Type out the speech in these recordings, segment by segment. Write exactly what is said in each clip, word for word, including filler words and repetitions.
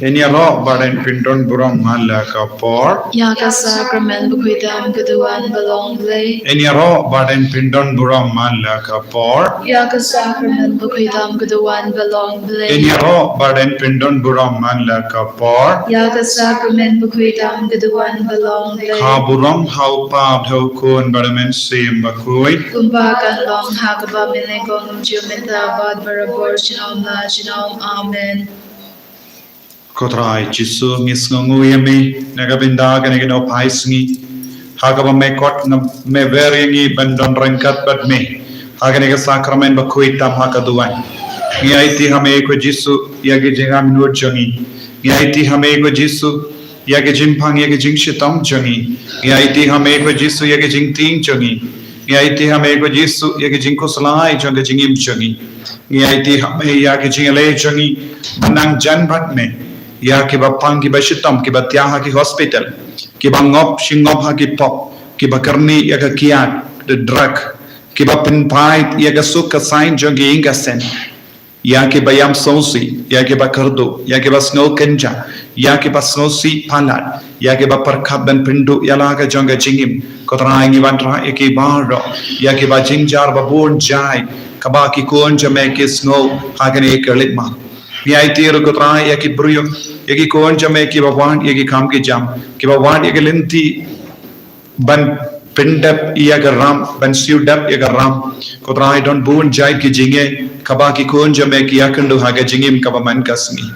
Yn ïaroh bad yn pyndon burom man la ka por. Ïa ka sakramen bakhuid tam ka duwan ba long Blei. Yn ïaroh bad yn pyndon burom man la ka por. Ïa ka sakramen bakhuid tam ka duwan ba long Blei. Yn ïaroh bad yn pyndon burom man la ka por. Ïa ka sakramen bakhuid tam ka duwan ba long Blei. Ka burom ha u Kpa bad ha u Khun bad ha u Mynsiem Bakhuid. Kumba kan long ha kaba mynnyngkong, mynta bad barabor, junom la junom. Amen. Ko Trai Jisu, ngi sngewnguh ïa me na ka bynta kane ka nongpynsngi, ha kaba me kot, me wer ïa ngi ban don ryngkat bad me ha kane ka sakramen bakhuid tam ha ka duwan. Ngi aiti ha me ko Jisu ïa ki jingangnud jong ngi. Ngi aiti ha me ko Jisu ïa ki jingpang, ïa ki jingshitom jong ngi. Ngi aiti ha me ko Jisu ïa ki jingtieng jong ngi. Ngi aiti ha me ko Jisu ïa ki jingkhuslai jong ka jingim jong ngi. Ngi aiti ha me ïa ki jingïaleh jong ngi ban nang jan bad me ïa kiba pang, kiba shitom, kiba thiah ha ki hospital, kiba ngop shi ngop ha ki pop, kiba kyrni ïa ka kiad, the drug, kiba pynpait ïa ka suk ka saiñ jong ki ïing ka sem, ïa kiba ïam sngewsih, ïa kiba kyrduh, ïa kiba sngew kynjah, ïa kiba sngewsih palat, ïa kiba pyrkhat ban pynduh ïa la ka jong ka jingim. Ko Trai, ngi wanrah ïa ki baroh, ïa kiba jynjar ba bun jait kaba ki khun jong me ki sngew ha kane ka leit mat. Ngi aiti ruh ko Trai ïa ki briew, ïa ki khun jong me kiba wad ïa ki kam ki jam, kiba wad ïa ki lynti ban pyndep ïa ka ram, ban siew dep ïa ka ram. Ko Trai, don bun jait ki jingeh kaba ki khun jong me ki ïakynduh ha ka jingim kaba man ka sngi.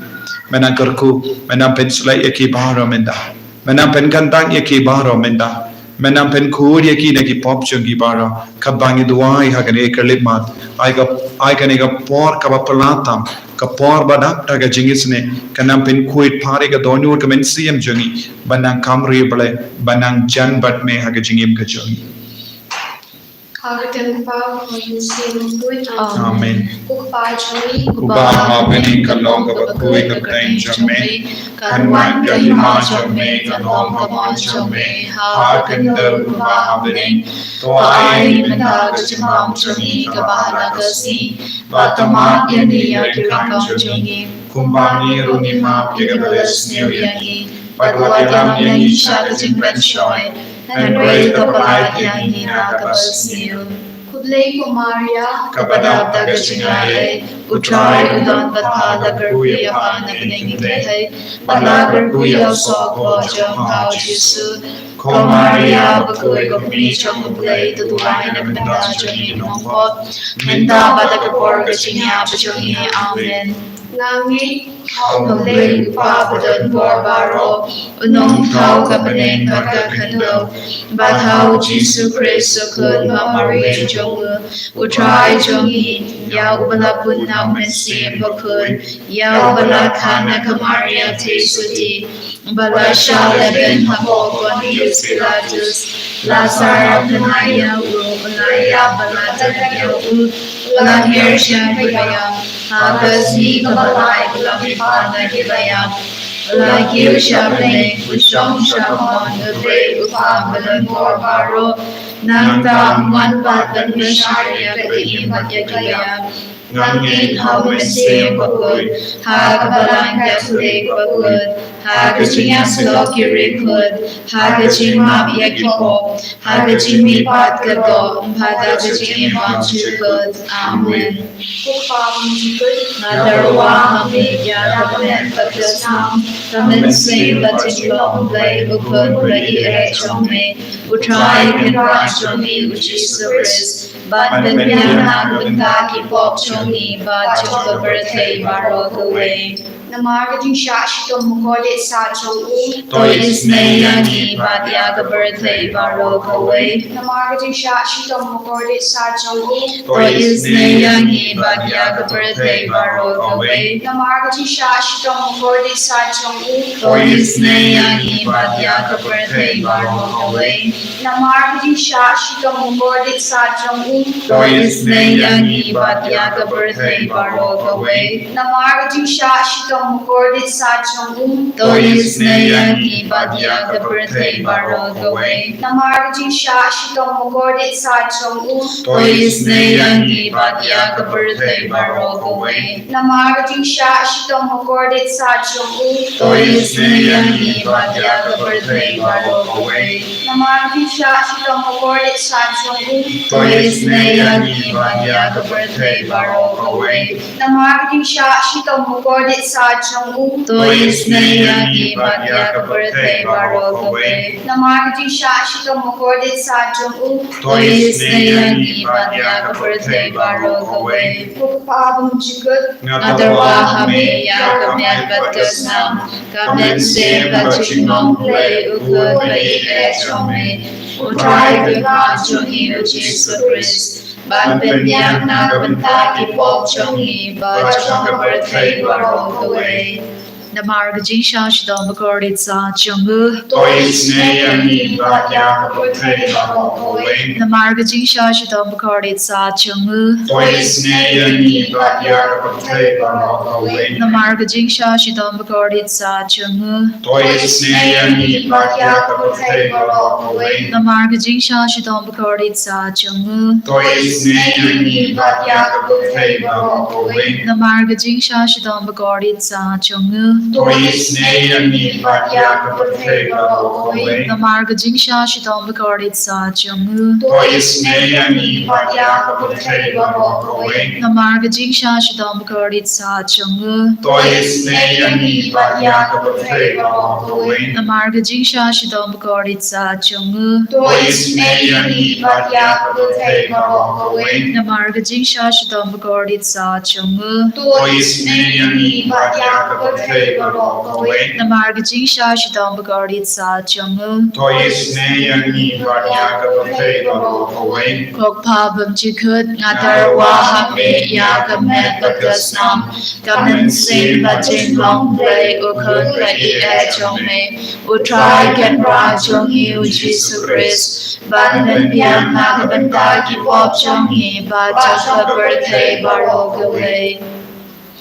Men nang kyrkhu, men nang pynshlei ïa ki baroh mynta. Men nang pynkyntang ïa ki baroh mynta. Men nang pynkhuid ïa ki na ki pop jong ki baroh. Katba ngi duwai ha kane ka leit mat, ai ka, ai kane ka por kaba phylla tam, ka por ba dap da ka jingisynei, kan nang pynkhuid pat ïa ka dohnud ka mynsiem jong ngi ban nang kam ri Blei, ban nang jan bad me ha ka jingim ka jong ngi. Ha ka kyrteng u Kpa, u Khun, u Mynsiem Bakhuid. Amen. Amen. Ko Kpa jong ngi uba ha bneng, ka long kaba khuid ka kyrteng jong me. Kan wan ka hima jong me, kan long ka mon jong me ha ka khyndew kumba ha bneng. To ai mynta ka jingbam jong ngi kaba ha la ka sngi, bad to map ïa ngi ïa ki riewkam jong ngi, kumba ngi ruh ngi map ïa kiba la sniew ïa ngi. Bad wat ïalam ïa ngi sha ka jingpynshoi, hynrei to pyllait ïa ngi na kaba sniew. Khublei ko Maria, kaba dap da ka jingaiei, u Trai u don bad pha. La kyrkhu ïa pha na bneng ki kynthei, bad la kyrkhu ïa u soh ka jong pha u Jisu. Ko Maria bakhuid, ko Kmie jong u Blei, to duwai na ka bynta jong ngi ki nongpop, mynta bad ha ka por ka jingïap jong ngi. Amen. Nga ngeit ha U Blei u Kpa badonbor baroh, u nongthaw ka bneng bad ka khyndew, bad ha u Jisu Khrist u Khun ba marwei jong u, u Trai jong ngi, ïa uba la bun na u Mynsiem Bakhuid, ïa uba la kha na ka Maria theisotti, ba la shah lehbeiñ hapoh Pontius Pilatus, la sah ïa u, la ïap, ba la tep ïa u, la hiar sha kiba ïap, ha ka sngi kaba lai u la mihpat na kiba ïap, u la kiew sha bneng, u shong sha ka mon U Blei u Kpa badonbor baroh. Nangta un wan pat ban bishar ïa ka im bad ïa kiba ïap. Nga ngeit ha u Mynsiem Bakhuid, ha ka Balang Katholik bakhuid, ha ka jingïasyllok ki riewkhuid, ha ka jingmap ïa ki pop, ha ka jingmihpat ka doh, bad ha ka jingim bymjukut. Amen. Ko Kpa bymjukut, nga tyrwa ha me ïa ka bneng bad ka snam, ka mynsiem bad jinglong Blei u Khun ba ïeit jong me, u Trai Kynrad jong ngi u Jisu Khrist, ban pynbiang na ka bynta ki pop jong ngi bad jong ka pyrthei baroh kawei. Namar ka jingshah shitom bakordit sat jong u, to isynei ïa ngi bad ïa ka pyrthei baroh kawei. Namar ka jingshah shitom bakordit sat jong u, to isynei ïa ngi bad ïa ka pyrthei baroh kawei. Namar ka jingshah shitom bakordit sat jong u, to isynei ïa ngi bad ïa ka pyrthei baroh kawei. Namar ka jingshah shitom bakordit sat jong u, to isynei ïa ngi bad ïa ka pyrthei baroh kawei. Namar ka jingshah shitom mukordit sa jong u. To isynei ïa ngi bad ïa ka pyrthei baroh kawei. Namar ka jingshah shitom mukordit sa jong u. To isynei ïa ngi bad ïa ka pyrthei baroh kawei. Namar ka jingshah shitom mukordit sa jong u. To isynei ïa ngi bad ïa ka pyrthei baroh kawei. Namar ka jingshah shitom mukordit sa jong u. To isynei ïa ngi bad ïa ka pyrthei baroh kawei. Namar ka jingshah shitom mukordit sa jong u. To isynei ïa ngi bad ïa ka pyrthei baroh kawei. Namar ka jingshah shitom mukordit sa jong u. To isynei ïa ngi bad ïa ka pyrthei baroh kawei. Ko Kpa bymjukut. Nga tyrwa ha me ïa ka met bad ka snam, ka mynsiem bad jinglong Blei u Khun ba ïeit jong me, U Trai Kynrad jong ngi U Jisu Khrist, ban pynbiang na ka bynta ki pop jong ngi bad jong ka pyrthei baroh kawei. Namar ka jingshah shitom bakordit sa jong u. To isynei ïa ngi bad ïa ka pyrthei baroh kawei. Namar ka jingshah shitom bakordit sa jong u. To isynei ïa ngi bad ïa ka pyrthei baroh kawei. Namar ka jingshah shitom bakordit sa jong u. To isynei ïa ngi bad ïa ka pyrthei baroh kawei. Namar ka jingshah shitom bakordit sa jong u. To isynei ïa ngi bad ïa ka pyrthei baroh kawei. Namar ka jingshah shitom bakordit sa jong u. To isynei ïa ngi bad ïa ka pyrthei baroh kawei. Namar ka jingshah shitom bakordit sa jong u. To isynei ïa ngi bad ïa ka pyrthei baroh kawei. Namar ka jingshah shitom bakordit sa jong u. To isynei ïa ngi bad ïa ka pyrthei baroh kawei. Namar ka jingshah shitom bakordit sa jong u. To isynei ïa ngi bad ïa ka pyrthei baroh kawei. Namar ka jingshah shitom bakordit sa jong u. To isynei ïa ngi bad ïa ka pyrthei baroh kawei. Namar ka jingshah shitom bakordit sa jong u. To isynei ïa ngi bad ïa ka pyrthei baroh kawei. Ko Kpa bymjukut, nga tyrwa ha me ïa ka met bad ka snam, ka mynsiem bad jinglong Blei u Khun ba ïeit jong me, U Trai Kynrad jong ngi U Jisu Khrist, ban pynbiang na ka bynta ki pop jong ngi bad jong ka pyrthei baroh kawei.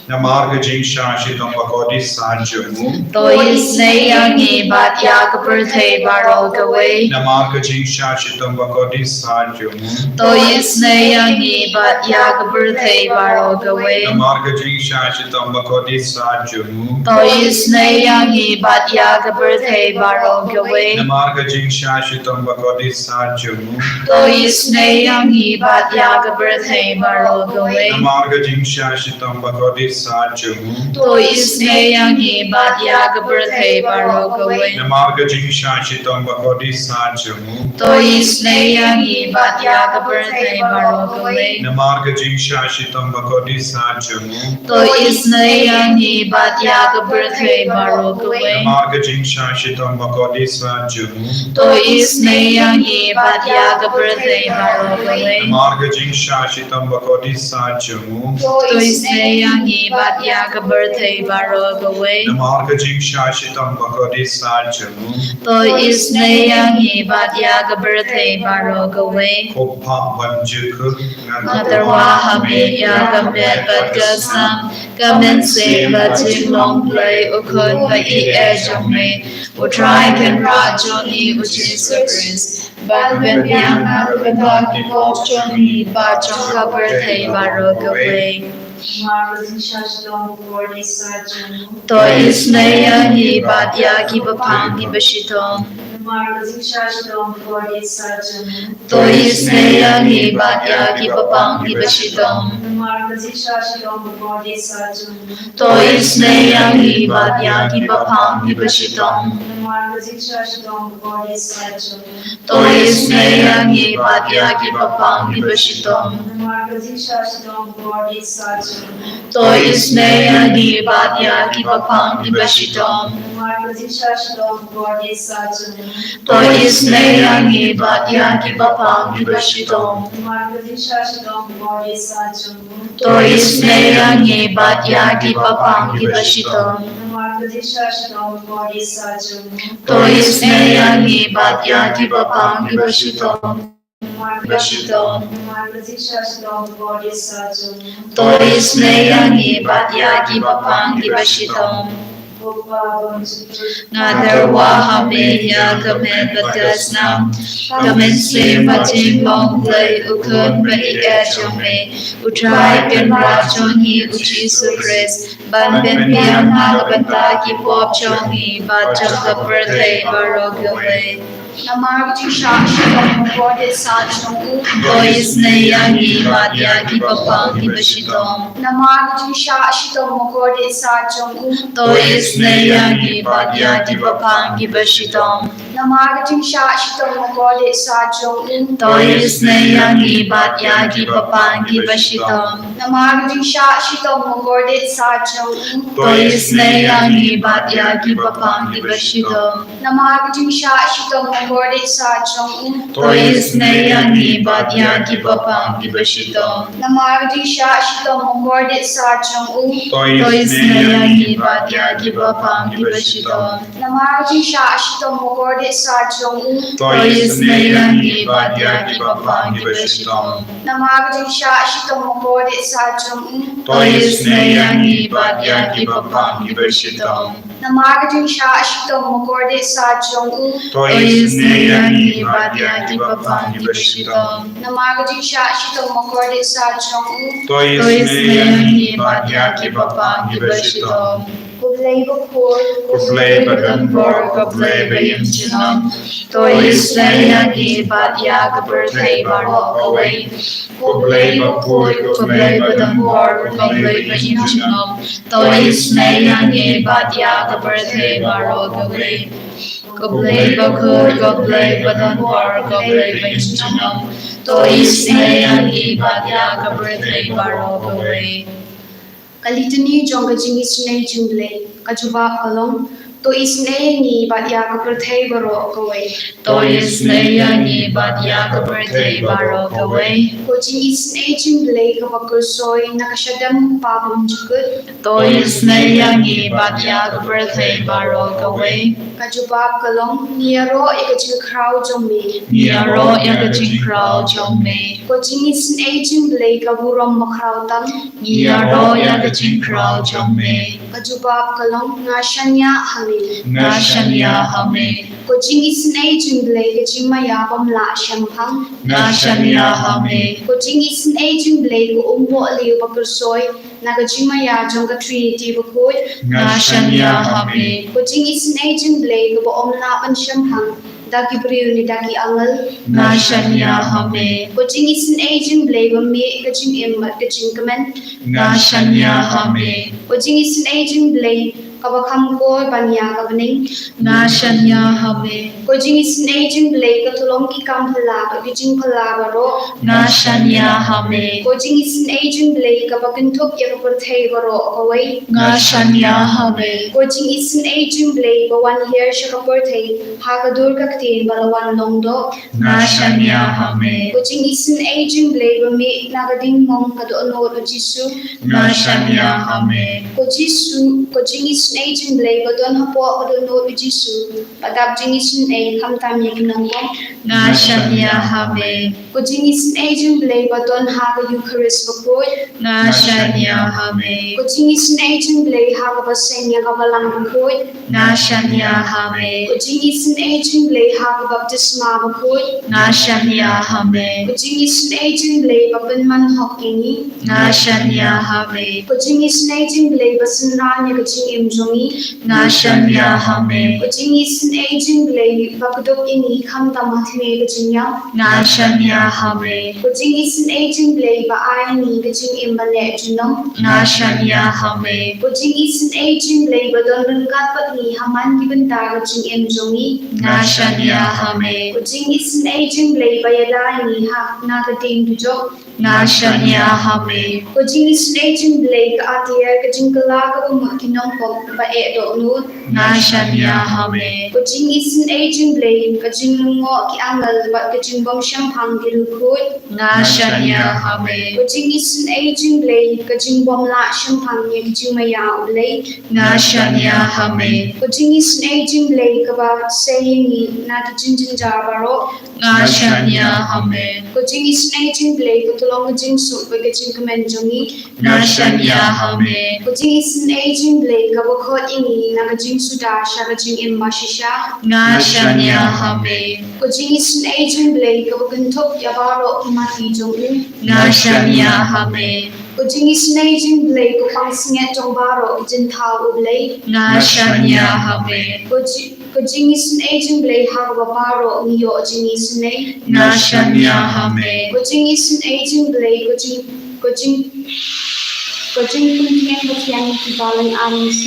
Namar ka jingshah shitom bakordit sa jong u. To isynei ïa ngi bad ïa ka pyrthei baroh kawei. Namar ka jingshah shitom bakordit sa jong u. To isynei ïa ngi bad ïa ka pyrthei baroh kawei. Namar ka jingshah shitom bakordit sa jong u. To isynei ïa ngi bad ïa ka pyrthei baroh kawei. Namar ka jingshah shitom bakordit sa jong u. To isynei ïa ngi bad ïa ka pyrthei baroh kawei. Namar ka jingshah shitom bakordit sa jong u. To isynei ïa ngi bad ïa ka pyrthei baroh kawei. Namar ka jingshah shitom bakordit sa jong u. To isynei ïa ngi bad ïa ka pyrthei baroh kawei. Namar ka jingshah shitom bakordit sa jong u. To isynei ïa ngi bad ïa ka pyrthei baroh kawei. Namar ka jingshah shitom bakordit sa jong u. To isynei ïa ngi bad ïa ka pyrthei baroh kawei. Namar ka jingshah shitom bakordit sa jong u. To isynei ïa ngi bad ïa ka pyrthei baroh kawei. Namar ka jingshah shitom bakordit sa jong u. To isynei ïa ngi bad ïa ka pyrthei baroh kawei. Ko Kpa bymjukut, nga tyrwa ha me ïa ka met bad ka snam, ka mynsiem bad jinglong Blei u Khun ba ïeit jong me, U Trai Kynrad jong ngi U Jisu Khrist, ban pynbiang na ka bynta ki pop jong ngi bad jong ka pyrthei baroh kawei. Namar ka jingshah shitom bakordit sa jong u. To isynei ïa ngi bad ïa kiba pang kiba shitom. Namar ka jingshah shitom bakordit sa jong u. To isynei ïa ngi bad ïa kiba pang kiba shitom. Namar ka jingshah shitom bakordit sa jong u. To isynei ïa ngi bad ïa kiba pang kiba shitom. Namar ka jingshah shitom bakordit sa jong u. To isynei ïa ngi bad ïa kiba pang kiba shitom. Namar ka jingshah shitom bakordit sa jong u. To isynei ïa ngi bad ïa kiba pang kiba shitom. Namar ka jingshah shitom bakordit sa jong u. To isynei ïa ngi bad ïa kiba pang kiba shitom. Namar ka jingshah shitom bakordit sa jong u. To isynei ïa ngi bad ïa kiba pang kiba shitom. Namar ka jingshah shitom bakordit sa jong u. To isynei ïa ngi bad ïa kiba pang kiba shitom. Ba shitom. To isynei ïa ngi bad ïa ki baphang kiba shitom. Nga tyrwa ha me ïa ka met bad ka snam, ka mynsiem bad jinglong Blei u Khun ba ïeit jong me, U Trai Kynrad jong ngi U Jisu Khrist, ban pynbiang na ka bynta ki pop jong ngi bad jong ka pyrthei baroh kawei. Namar ka jingshah shitom mukordit sat jong u. To isynei ïa ngi bad ïa ki baphang kiba shitom. Namar ka jingshah shitom mukordit sat jong u. To isynei ïa ngi bad ïa ki baphang kiba shitom. Namar ka jingshah shitom mukordit sat jong u. To isynei ïa ngi bad ïa ki baphang kiba shitom. Namar ka jingshah shitom mukordit sat jong u. To isynei ïa ngi bad ïa ki baphang kiba shitom. Namar ka jingshah shitom mukordit sat jong u. To isynei ïa ngi bad ïa ki baphang kiba shitom. Namar ka jingshah shitom mukordit sat jong u. To isynei ïa ngi bad ïa ki baphang kiba shitom. Namar ka jingshah shitom mukordit sat jong u. To isynei ïa ngi bad ïa ki baphang kiba shitom. Namar ka jingshah shitom mukordit sat jong u. To isynei ïa ngi bad ïa ki baphang kiba shitom. Namar ka jingshah shitom mukordit sat jong u. To isynei ïa ngi bad ïa ki baphang kiba shitom. Namar ka jingshah shitom mukordit sat jong u. To isynei ïa ngi bad ïa ki baphang kiba shitom. Ko Blei bakhuid, ko Blei ba don bor, ko Blei ba im junom. To isynei ïa ngi bad ïa ka pyrthei baroh kawei. Ko Blei bakhuid, ko Blei ba don bor, ko Blei ba im junom. To isynei ïa ngi bad ïa ka pyrthei baroh kawei. Ko Blei bakhuid, ko Blei ba don bor, ko Blei ba im junom. To isynei ïa ngi bad ïa ka pyrthei baroh kawei. Ka litani jong ka jingisynei jingblei, ka jubab ka long, to isynei ïa ngi bad ïa ka pyrthei baroh kawei. To isynei ïa ngi bad ïa ka pyrthei baroh kawei. Ko jingisynei jingblei kaba kyrsoi na ka shadem ba bymjukut. To isynei ïa ngi bad ïa ka pyrthei baroh kawei. Ka jubab ka long, ngi ïaroh ïa ka jingkhraw jong me. Ngi ïaroh ïa ka jingkhraw jong me. Ko jingisynei jingblei ka burom bakhraw tam. Ngi ïaroh ïa ka jingkhraw jong me. Ka jubab ka long, nga shaniah ha me. Nga shaniah ha me. Ko jingisynei jingblei ka jingmaïa bym lah shemphang. Nga shaniah ha me. Ko jingisynei jingblei ka umpohliew ba kyrsoi na ka jingmaïa jong ka Trinity bakhuid. Nga shaniah ha me. Ko jingisynei jingblei kaba ym lah ban shemphang da ki briew ne da ki angel. Nga shaniah ha me. Ko jingisynei jingblei ba mih ka jingim bad ka jingkmen. Nga shaniah ha me. Ko jingisynei jingblei kaba kham kor ban ïa ka bneng. Nga shaniah ha me. Ko jingisynei jingblei ka tyllong ki kam phylla bad ki jingphylla baroh. Nga shaniah ha me. Ko jingisynei jingblei kaba kynthup ïa ka pyrthei baroh kawei. Nga shaniah ha me. Ko jingisynei jingblei ba wan hiar sha ka pyrthei ha ka dur ka ktien ba la wan long doh. Nga shaniah ha me. Ko jingisynei jingblei ba mih na ka dingmong ka dohnud u Jisu. Nga shaniah ha me. Ko Jisu, ko jingisynei jingblei ba don hapoh ka dohnud u Jisu, ba dap jingisynei khamtam ïa ki nongbong. Nga shaniah ha me. Ko jingisynei jingblei ba don ha ka Eukharist bakhuid. Nga shaniah ha me. Ko jingisynei jingblei ha kaba seng ïa ka Balang bakhuid. Nga shaniah ha me. Ko jingisynei jingblei ha ka baptisma bakhuid. Nga shaniah ha me. Ko jingisynei jingblei ba pynman hok ïa ngi. Nga shaniah ha me. Ko jingisynei jingblei ba synran ïa ka jingim jong ngi. Nga shaniah ha me. Ko jingisynei jingblei ba kdup ïa ngi khamtam ha thme ka jingïap. Nga shaniah ha me. Ko jingisynei jingblei ba ai ïa ngi ka jingim ba neh junom. Nga shaniah ha me. Ko jingisynei jingblei ba don ryngkat bad ngi ha man ki bynta ka jingim jong ngi. Nga shaniah ha me. Ko jingisynei jingblei ba ïada ïa ngi ha na ka ding dujok. Nga shaniah ha me. Ko jingisynei jingblei ka atiar ka jingkylla kaba mut ki nongpop ba eh dohnud. Nga shaniah ha me. Ko jingisynei jingblei ka jinglyngngoh ki angel bad ka jingbym shemphang ki riewkhuid. Nga shaniah ha me. Ko jingisynei jingblei ka jingbym lah shemphang ïa ka jingmaïa U Blei. Nga shaniah ha me. Ko jingisynei jingblei kaba sei ïa ngi na ki jingjynjar baroh. Nga shaniah ha me. Ko jingisynei jong U Blei, ko to long ka jingsuk bad ka jingkmen jong ngi. Nga shaniah ha me. Ko jingisynei jong U Blei, kaba khot ïa ngi na ka jingsuda sha ka jingim bashisha. Nga shaniah ha me. Ko jingisynei jong U Blei, kaba kynthup ïa baroh ki mati jong u. Nga shaniah ha me. Ko jingisynei jong U Blei, ko pansngiat jong baroh ki jingthaw U Blei. Nga shaniah ha me. Ko ji- Ko jingisynei jong U Blei, ha kaba baroh ngi ïoh jingisynei. Nga shaniah ha me. Ko jingisynei jong U Blei, ko jing ko jing ko jingpyntieng ba thiang ïa ki balang arngut.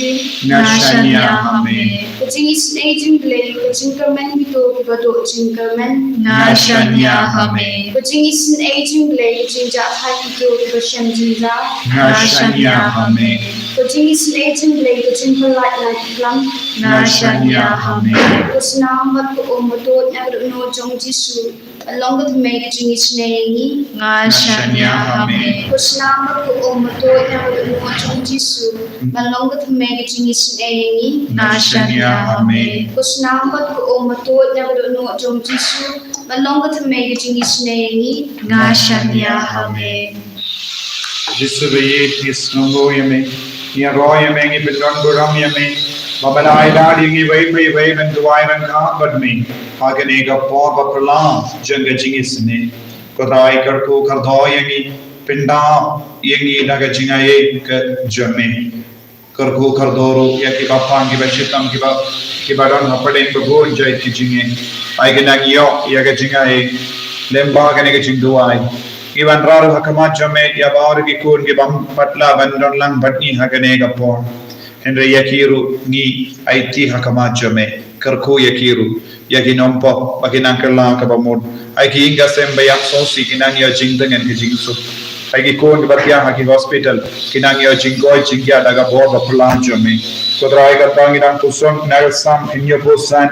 Nga shaniah ha me. Ko jingisynei jong U Blei, ko jingkyrmen kito kiba duh jingkyrmen. Nga shaniah ha me. Ko jingisynei jong U Blei, ko jingjahthait kito kiba shem jingjaw. Nga shaniah ha me. Ko jingisynei jong U Blei, ko jingpyllait na ki klam. Nga shaniah ha me. Ko snam bad ko um ba tuid na ka dohnud jong U Jisu, ban long ka thymmei ka jingisynei ïa ngi. Nga shaniah ha me. Ko snam bad ko um ba tuid na ka dohnud jong U Jisu, ban long ka thymmei ka jingisynei ïa ngi. Nga shaniah ha me. Ko snam bad ko um ba tuid na ka dohnud jong U Jisu, ban long ka thymmei ka jingisynei ïa ngi. Nga shaniah ha me. Jisu ba ïeit, ngi sngewnguh ïa me, ngi ïaroh ïa me, ngi pyndonkam burom ïa me ba me la ailad ïa ngi iwei pa iwei ban duwai ryngkat bad me ha kane ka por ba phylla jong ka jingisynei. Ko Trai, kyrkhu kyrdoh ïa ngi, pyndap ïa ngi da ka jingaiei ka jong me. Kyrkhu kyrdoh ruh ïa kiba pang, kiba shitom, kiba kiba don hapdeng ba bun jait ki jingeh. Ai ki nang ïoh ïa ka jingaiei lyngba kane ka jingduwai. Ngi wanrah ruh ha khmat jong me ïa baroh ki khun kibym pat lah ban don lang bad ngi ha kane ka por. Hynrei ïa ki ruh ngi aiti ha khmat jong me. Kyrkhu ïa ki ruh, ïa ki nongpop ba ki nang kylla kaba mut. Ai ki ïing ki sem ba ïap sngewsih ki nang ïoh jingtngen ka jingsuk. Ai ki khun kiba thiah ha ki hospital ki nang ïoh jingkoit jingkhiah da ka bor ba phylla jong me. Ko Trai, kata ngi dang puson na ka Salm hynñiewphew san,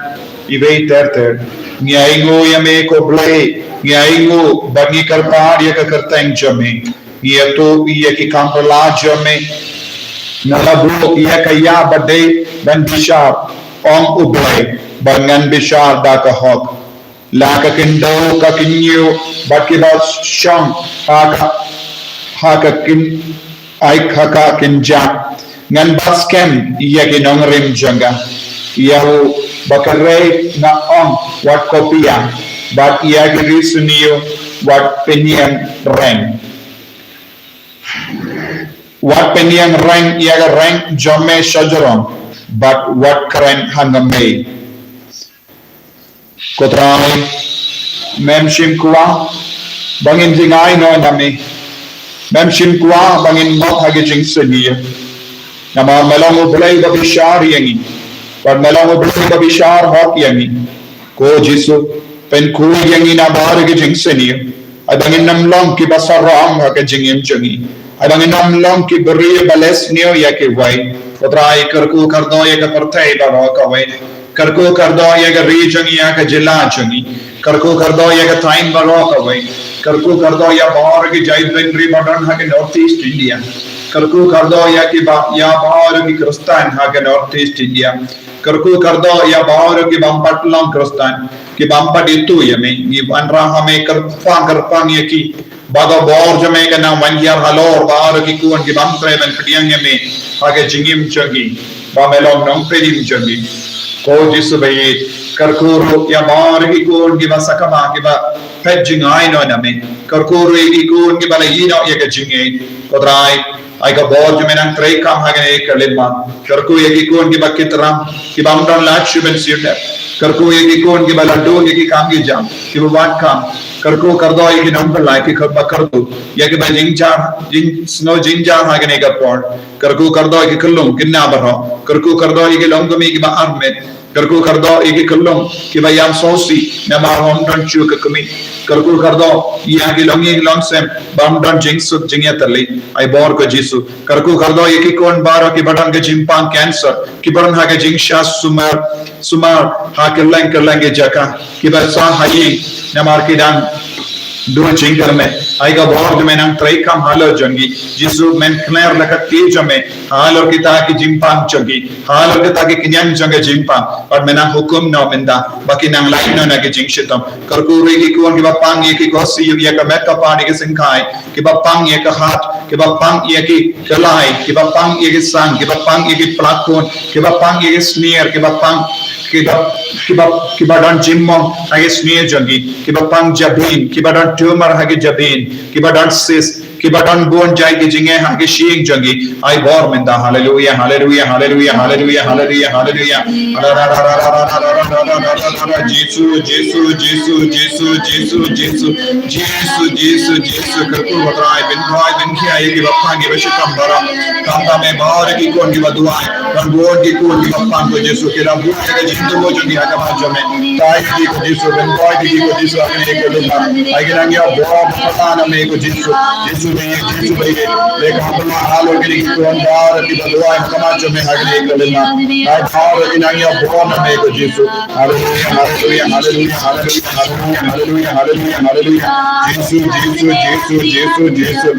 iwei ter ter. Ngi ainguh ïa me ko Blei, ngi ainguh bad ngi kyrpad ïa ka kyrteng jong me. Ngi ïathuh ïa ki kam phylla jong me. Nga la buh ïa ka ïa ba dei ban bishar, ong U Blei, bad ngan bishar da ka hok. La ka khyndew ka khynñiuh bad kiba shong ha ka, ha ka khyn, ai ha ka khynjah. Ngan bat skhem ïa ki nongrim jong ka. Ïa u ba kyrhai nga ong, wat kopiah, bad ïa ki ri sniew wat pynïeng reng. Wat pynïeng reng ïa ka reng jong me shajrong, bad wat kren hangne. Ko Trai, mem shim kwah ba ngin jngai noh na me. Mem shim kwah ba ngin ngop ha ki jingsniew. Namar me long U Blei ba bishar ïa ngi. Bad me long U Blei ba bishar hok ïa ngi. Ko Jisu, pynkhuid ïa ngi na baroh ki jingsniew. Ai ba ngin ym long kiba sarong ha ka jingim jong ngi. Ai ba ngin ym long ki briew ba leh sniew ïa kiwei. Ko Trai, kyrkhu kyrdoh ïa ka pyrthei baroh kawei. Kyrkhu kyrdoh ïa ka ri jong ngi, ïa ka jylla jong ngi. Kyrkhu kyrdoh ïa ka thaiñ baroh kawei. Kyrkhu kyrdoh ïa baroh ki jaitbynriew ba don ha ka North East India. Kyrkhu kyrdoh ïa kiba, ïa baroh ki Khristan ha ka North East India. Kyrkhu kyrdoh ïa baroh ki bym pat long Khristan, ki bym pat ithuh ïa me, ngi wanrah ha me, kyrpang kyrpang ïa ki. Ba ka bor jong me kan nang wan hiar halor baroh ki khun ki bym treh ban pdiang ïa me ha ka jingim jong ki, ba me long nongpynim jong ki. Ko Jisu ba ïeit, kyrkhu ruh ïa baroh ki khun kiba sakma, kiba phet jngai noh na me. Kyrkhu ruh ïa ki khun kiba la ïeh noh ïa ka jingngeit. Ko Trai, ai ka bor jong me nang trei kam ha kane ka lynti. Kyrkhu ïa ki khun kiba kit ram, ki bym don lad shuh ban siew dep. Kyrkhu ïa ki khun kiba la duh ïa ki kam ki jam, kiba wad kam. Kyrkhu kyrdoh ïa ki nongpyllait, ki khun ba kyrduh, ïa kiba jynjar, jing, sngew jynjar ha kane ka por. Kyrkhu kyrdoh ïa ki khyllung khynnah baroh. Kyrkhu kyrdoh ïa ki longkmie kiba armet. Kyrkhu kyrdoh ïa ki khyllung kiba ïam sngewsih namar ym don shuh ka kmie. Kyrkhu kyrdoh ïa ki longïing longsem bym don jingsuk jingïatylli. Ai bor ko Jisu. Kyrkhu kyrdoh ïa ki khun baroh kiba don ka jingpang cancer, kiba don ha ka jingshah sumar, sumar ha kylleng kylleng ki jaka, kiba sah ha ïing namar ki dang duh jingkyrmen. Ai ka bor jong me nang treikam halor jong ki. Jisu, men kner la ka kti jong me halor kita ki jingpang jong ki, halor kita ki kñiang jong ka jingpang. Bad men nang hukum noh mynta ba kin nang lait noh na ki jingshitom. Kyrkhu ruh ïa ki khun kiba pang ïa ki khohsiew, ïa ka met ka phad, ïa ki syngkai, kiba pang ïa ka hat, kiba pang ïa ki khlai, kiba pang ïa ki sang, kiba pang ïa ki pla khun, kiba pang ïa ki snier, kiba pang, kiba, kiba, kiba don jingmong ha ki snier jong ki, kiba pang jabieng, kiba don tumor ha ki jabieng, kiba don cyst, kiba don bun jait ki jingeh ha ki shyieng jong ki. Ai bor mynta. Haleluia, haleluia, haleluia, haleluia, haleluia, haleluia. Jisu, Jisu, Jisu, Jisu, Jisu, Jisu, Jisu, Jisu, Jisu, Kyrkhu, ko Trai, pynkhoi pynkhia ïa kiba pang, kiba shitom baroh. Khamtam ïa baroh ki khun kiba duwai, ban bun ki khun kiba pang, ko Jisu, ki dang bun ïa ka jingthmu jong ki ha khmat jong me. Trai ki, ko Jisu, pynkhoi ki, ko Jisu, ha kane ka lyngngoh. Ai ki nang ïa bor na me, ko Jisu. Jisu ba ïeit, Jisu ba ïeit. Leh ka pynlah halor kine ki khun baroh kiba duwai ha khmat jong me ha kane ka lyngngoh. Ai baroh ki nang ïa bor na me, ko Jisu. Haleluia, haleluia, haleluia. Jisu, Jisu, Jisu, Jisu, Jisu.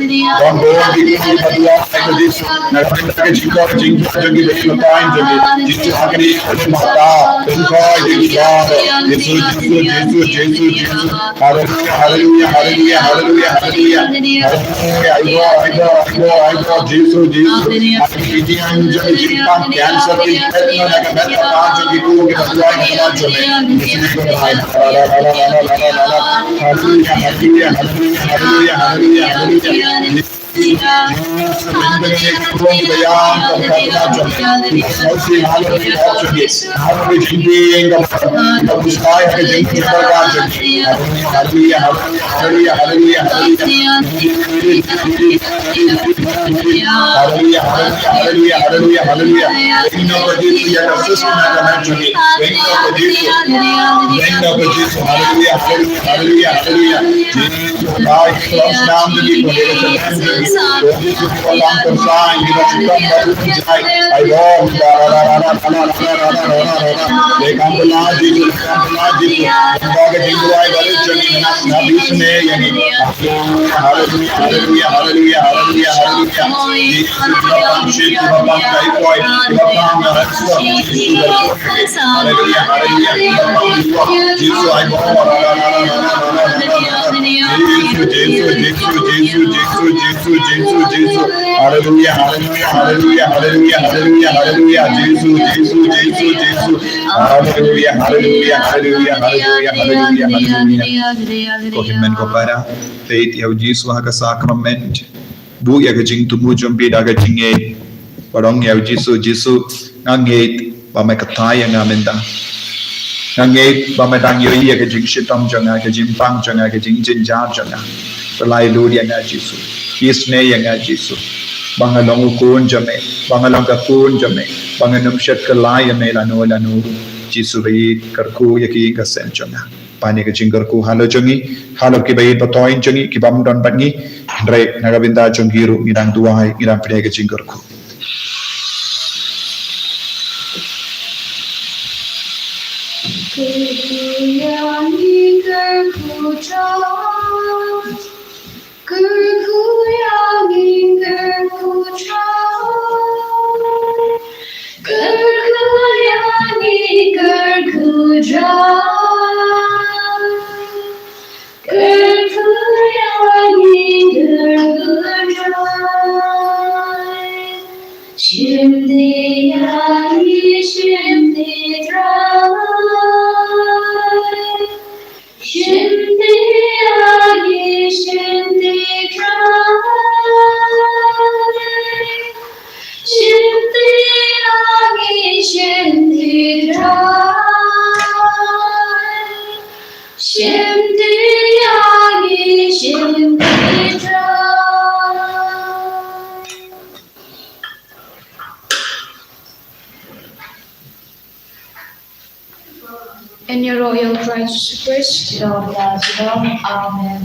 Don bor ki khun kiba duwai, ko Jisu. Na ka bynta ka jingkor jingkor jong ki, ba ïeit na ka bynta jong ki. Jisu, ha kane ka lyngngoh, pynkhoi ïa ki baroh. Jisu, Jisu, Jisu, Jisu, Jisu. Haleluia, haleluia, haleluia, haleluia, haleluia. Haleluia, ai bor, ai bor, ai bor, ai bor, Jisu, Jisu. Ai ki jingpang cancer ki phet noh na ka met ka phad jong ki, ko kiba duwai na ka met jong me. Jisu, ai bor. Haleluia, haleluia, haleluia, haleluia, haleluia, haleluia. Jisu, Jisu, haleluia, haleluia, haleluia, haleluia. Haleluia, haleluia, haleluia, haleluia, haleluia. Haleluia, haleluia, haleluia, haleluia, haleluia. Weng noh ko Jisu ïa ka cyst na ka met jong ki. Weng noh ko Jisu. Weng noh ko Jisu. Haleluia, haleluia, haleluia, haleluia. Jisu, ai, cross nam jong ki, ko Jisu, nam jong ki. Ko Jisu, ko tang ko sai, ki ba shitom ba u jai. Ai, bor, da, da, da. Leh kam pynlah Jisu, leh kam pynlah Jisu. Ba ka jingduwai barit jong ngi na, na bishne ïa ngi. Haleluia, haleluia, haleluia, haleluia, haleluia. Jisu, kiba pang shit, kiba pang typhoid, kiba pang, uh, cancer, Jisu, haleluia, haleluia, kiba pang, Jisu, ai bor. Jisu, Jisu, Jisu. Haleluia, haleluia, haleluia, haleluia, haleluia. Jisu, Jisu, Jisu, Jisu. Haleluia, haleluia, haleluia, haleluia, haleluia, haleluia. Ko hynmen ko para, peit ïa u Jisu ha ka sakrament. Buh ïa ka jingthmu jong phi da ka jingngeit. Ba ong ïa u Jisu, Jisu, nga ngeit ba me kyntait ïa nga mynta. Nga ngeit ba me dang ïohi ïa ka jingshitom jong nga, ka jingpang jong nga, ka jingjynjar jong nga. Pynlait lut ïa nga Jisu. Isynei ïa nga Jisu. Ba nga long u khun jong me, ba nga long ka khun jong me, ba ngan ym shet kylla ïa me lano lano. Jisu ba ïeit, kyrkhu ïa ka ïing ka sem jong nga. Pan ïa ka jingkyrkhu halor jong ngi, halor kiba ïeit ba thoh jong ngi, kibym don bad ngi. Hynrei na ka bynta jong ki ruh ngi dang duwai, ngi dang pynïaid ka jingkyrkhu. Kyrkhu ïa ngi, kyrkhu Trai. Kyrkhu ïa ngi, kyrkhu Trai. Kyrkhu ïa ngi, kyrkhu Trai. Kyrkhu ïa ngi, kyrkhu Trai. Shim ti ïa ngi, shim ti Trai. Shim ti ïa ngi, shim ti Trai. Shim ti ïa ngi, shim ti Trai. Shim ti ïa ngi, shim ti Trai. Yn ïaroh ïa u Trai Jisu Khrist. Amen.